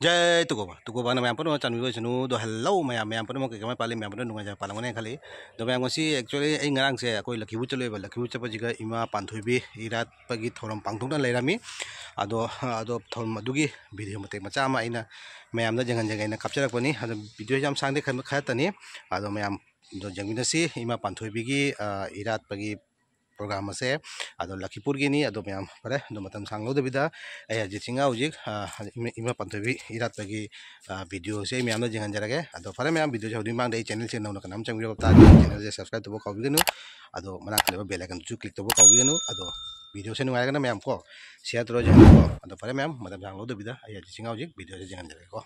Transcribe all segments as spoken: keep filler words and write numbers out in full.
ꯖꯩ ꯇꯨꯀꯣꯕ, ꯇꯨꯀꯣꯕꯅ ꯃꯌꯥꯝ ꯄꯨꯝꯅꯃꯛ ꯆꯥꯟꯕꯤꯕ ꯑꯣꯏꯁꯅꯨ꯫ ꯑꯗꯣ hello ꯃꯌꯥꯝ, ꯃꯌꯥꯝ ꯄꯨꯝꯅꯃꯛ ꯀꯩ ꯀꯃꯥꯏ ꯄꯥꯜꯂꯤ? ꯃꯌꯥꯝ ꯄꯨꯝꯅꯃꯛ ꯅꯨꯡꯉꯥꯏꯖ ꯄꯥꯜꯂꯝꯒꯅꯤ ꯈꯜꯂꯤ꯫ ꯑꯗꯣ ꯃꯌꯥꯝ, ꯉꯁꯤ actually ꯑꯩ ꯉꯔꯥꯡꯁꯦ ꯑꯩꯈꯣꯏ ꯂꯛꯈꯤꯄꯨꯔ ꯆꯠꯂꯨꯏꯕ꯫ ꯂꯛꯈꯤꯄꯨꯔ ꯆꯠꯄꯁꯤꯒ ꯏꯃꯥ ꯄꯥꯟꯊꯣꯏꯕꯤ ꯏꯔꯥꯠꯄꯒꯤ ꯊꯧꯔꯝ ꯄꯥꯡꯊꯣꯛꯅ ꯂꯩꯔꯝꯃꯤ꯫ ꯑꯗꯣ, ꯑꯗꯣ ꯊꯧꯔꯝ ꯑꯗꯨꯒꯤ video ꯃꯇꯦꯛ ꯃꯆꯥ ꯑꯃ ꯑꯩꯅ ꯃꯌꯥꯝꯗ ꯌꯦꯡꯍꯟꯖꯒꯦꯅ ꯀꯥꯞꯆꯔꯛꯄꯅꯤ꯫ ꯑꯗꯣ video ꯌꯥꯝ ꯁꯥꯡꯗꯦ ꯈꯟꯕ ꯈꯔꯇꯅꯤ꯫ ꯑꯗꯣ ꯃꯌꯥꯝ ꯑꯗꯣ ꯌꯦꯡꯃꯤꯟꯅꯁꯤ꯫ ꯏꯃꯥ ꯄꯥꯟꯊꯣꯏꯕꯤꯒꯤ, ꯑ, ꯏꯔꯥꯠꯄꯒꯤ program ꯑꯁꯦ ꯑꯗꯣ ꯂꯛꯈꯤꯄꯨꯔꯒꯤꯅꯤ꯫ ꯑꯗꯣ ꯃꯌꯥꯝ, ꯐꯔꯦ, ꯑꯗꯣ ꯃꯇꯝ ꯁꯥꯡ ꯂꯧꯗꯕꯤꯗ ꯑꯩ ꯍꯧꯖꯤꯛ ꯆꯤꯡꯉꯥ ꯍꯧꯖꯤꯛ, ꯑ, ꯏꯃꯥ, ꯏꯃꯥ ꯄꯥꯟꯊꯣꯏꯕꯤ ꯏꯔꯥꯠꯄꯒꯤ, ꯑ, video ꯁꯦ ꯑꯩ ꯃꯌꯥꯝꯗ ꯌꯦꯡꯍꯟꯖꯔꯒꯦ꯫ ꯑꯗꯣ ꯐꯔꯦ ꯃꯌꯥꯝ, video ꯁꯦ ꯍꯧꯗ꯭ꯔꯤꯉꯩ ꯃꯃꯥꯡꯗ ꯑꯩ channel ꯁꯦ ꯅꯧꯅ ꯀꯅꯥꯝ ꯆꯪꯕꯤꯔꯕ ꯇꯥꯔꯗꯤ channel ꯁꯦ subscribe ꯇꯧꯕ ꯀꯥꯎꯕꯤꯒꯅꯨ꯫ ꯑꯗꯣ ꯃꯅꯥꯛꯇ ꯂꯩꯕ bell icon ꯗꯨꯁꯨ click ꯇꯧꯕ ꯀꯥꯎꯕꯤꯒꯅꯨ꯫ ꯑꯗꯣ video ꯁꯦ ꯅꯨꯡꯉꯥꯏꯔꯒꯅ ꯃꯌꯥꯝ ꯀꯣ share ꯇꯧꯔ ꯌꯦꯡꯕꯤꯌꯨꯀꯣ꯫ ꯑꯗꯣ ꯐꯔꯦ ꯃꯌꯥꯝ, ꯃꯇꯝ ꯁꯥꯡ ꯂꯧꯗꯕꯤꯗ ꯑꯩ ꯍꯧꯖꯤꯛ ꯆꯤꯡꯉꯥ ꯍꯧꯖꯤꯛ video ꯁꯦ ꯌꯦꯡꯍꯟꯖꯔꯒꯦꯀꯣ꯫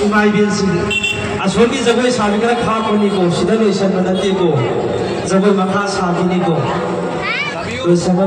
ꯏꯃꯥ ꯏꯕꯦꯟꯁꯤꯡ, ꯑꯁꯣꯝꯒꯤ ꯖꯒꯣꯏ ꯁꯥꯕꯤ ꯈꯔ ꯈꯥꯛꯄꯅꯤꯀꯣ, ꯁꯤꯗ ꯂꯣꯏꯁꯟꯕ ꯅꯠꯇꯦꯀꯣ, ꯖꯒꯣꯏ ꯃꯈꯥ ꯁꯥꯕꯤꯅꯤꯀꯣ꯫ ꯂꯣꯏꯁꯟꯕ